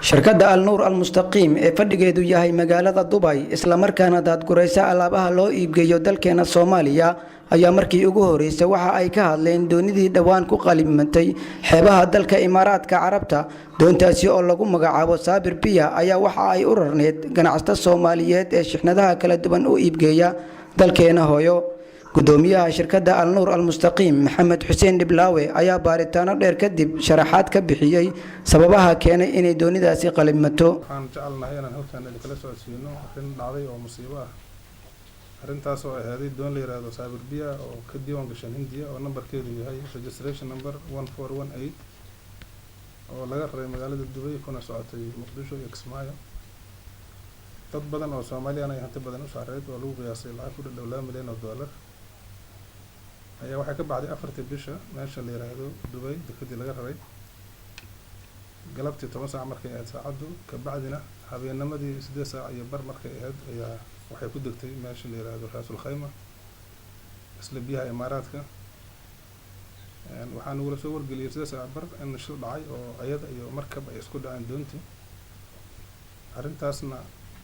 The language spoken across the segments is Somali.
Shirkadda Al Nuur Almustaqiim ee fadhigeedu yahay magaalada Dubay, islamarkaana daadguraysa alaabaha loo iibgeeyo dalkeena Soomaaliya, ayaa markii ugu horeysay waxa ay ka hadleen doonidii dhowaan ku qalimantay xeebaha dalka Imaaraadka Carabta. Doontaasi oo lagu magacaabo Saabir Biya ayaa waxa ay u rarneyd ganacsato Soomaaliyeed ee shixnadaha kala duwan u iibgeeya dalkeena hooyo. Gudoomiyaha shirkadda Alnuur Almustaqiim, Maxamed Xuseen Dhiblaawe, ayaa baaritaano dheer kadib sharaxaad ka bixiyey sababaha keenay inay doonidaasi qalimato. Waxaan jecelnahay inaan halkan idinkala socodsiino arrin dhacday oo musiibo ah. Arrintaas oo ahaaday doon la yiraahdo Saabir Biya oo ka diiwaan gashan Hindiya, oo nambarkeedu yahay registration number 1418, oo laga raray magaalada Dubay kuna socotay Muqdisho iyo Kismaayo. Dad badan oo Soomaaliyana ay hanti badan u saareed oo lagu qiyaasay lacag ku dhadhow $2 milyan ayaa waxay ka baxday 4-tii bisha meesha la yiraahdo Dubay, dekadii laga raray, galabtii 10 saac markay ahayd saacaddu. Kabacdina habeennimadii 8 saac iyo bar markay ahayd ayaa waxay ku degtay meesha la yiraahdo Raasul Khayma, isla biyaha Imaaraadka. Waxaa nagula soo wargeliyay 8 saac bar in shil dhacay oo ayada iyo markab ay isku dhaceen doontii. Arrintaasna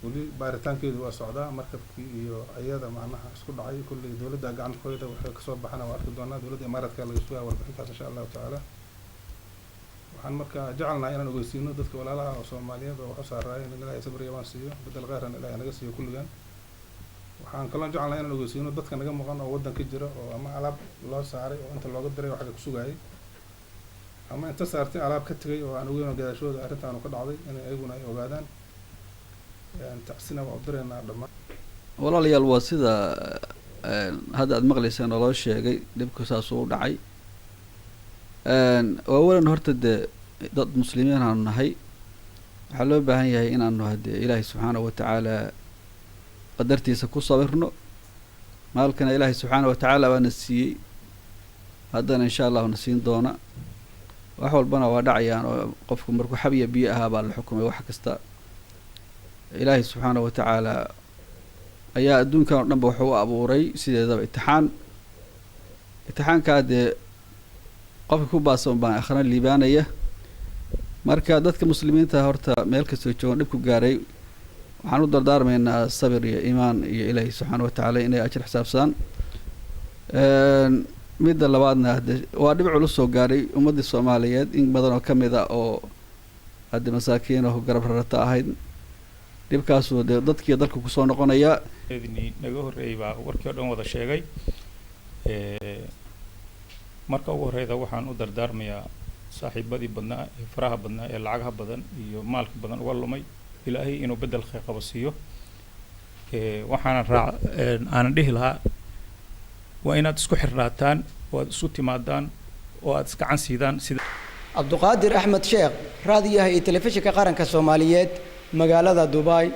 weli baaritaankeedu waa socdaa. Markabkii iyo ayada macnaha isku dhacay kulley dowladda gacanta ku hayda, waxay kasoo baxana waa arki doonaa. Dowladda Imaaraadka laga sugaa warbixintaas, insha Allahu tacaala. Waxaan markaa jecelnahay inaan ogeysiino dadka walaalaha oo Soomaaliyeed oo wax u saaraaya in Ilaahay sabri baan siiyo, bedel kheyran Ilaahay naga siiyo kulligan. Waxaan kaloo jecelnahay inaan ogeysiino dadka naga maqan oo waddanka jira, oo ama alaab loo saaray oo inta looga diray oo xagga ku sugaayay, ama inta saartay alaab ka tegay oo aan ogeyn oo gadaashooda arrintaanu ka dhacday, in ayaguna ay ogaadaan. Tacsina waa u diraynaa dhammaan. Walaalayaal, waa sida hadda aada maqlayseen oo loo sheegay, dhibku saasuu u dhacay. Waa walan horta dee dad muslimiin aanu nahay. Waxaa loo baahan yahay inaanu haddee Ilaahay subxaanahu watacaala qadartiisa ku sabirno. Maalkana Ilaahay subxaana watacaala baana siiyey, haddana insha Allahu na siin doona. Wax walbana waa dhacayaan, oo qofku markuu xabiya biyo ahaa baa la xukumay wax kasta. Ilaahay subxaana watacaala ayaa adduunkan oo dhan ba wuxuu u abuuray sideedaba itixaan. Itixaankaa dee qofka ku baasan baan akhrana liibaanaya. Marka dadka muslimiinta horta meel kastoo joogan dhibku gaaray, waxaan u dardaarmaynaa sabir iyo iimaan iyo Ilaahay subxaana watacaala inay ajir xisaabsadaan. Midda labaadna, hadde waa dhib culus soo gaaray ummaddii Soomaaliyeed in badan oo ka mid a, oo hadde masaakiin oo garab rarata ahayd. Dhibkaasu dee dadkii dalka kusoo noqonaya. Naga horreeyay baa warkii o dhan wada sheegay. Marka ugu horreyda, waxaan u dardaarmayaa saaxiibadii badnaa ee faraha badnaa ee lacagaha badan iyo maalka badan uga lumay, Ilaahay inuu bedel khayr qabo siiyo. Waxaana raac aanan dhihi lahaa, waa inaad isku xirnaataan oo aad isu timaadaan oo aad iskacan siidaan sida Cabduqaadir Axmed Sheekh, raadiyaha iyo telefishinka Qaranka Soomaaliyeed, magaalada Dubai.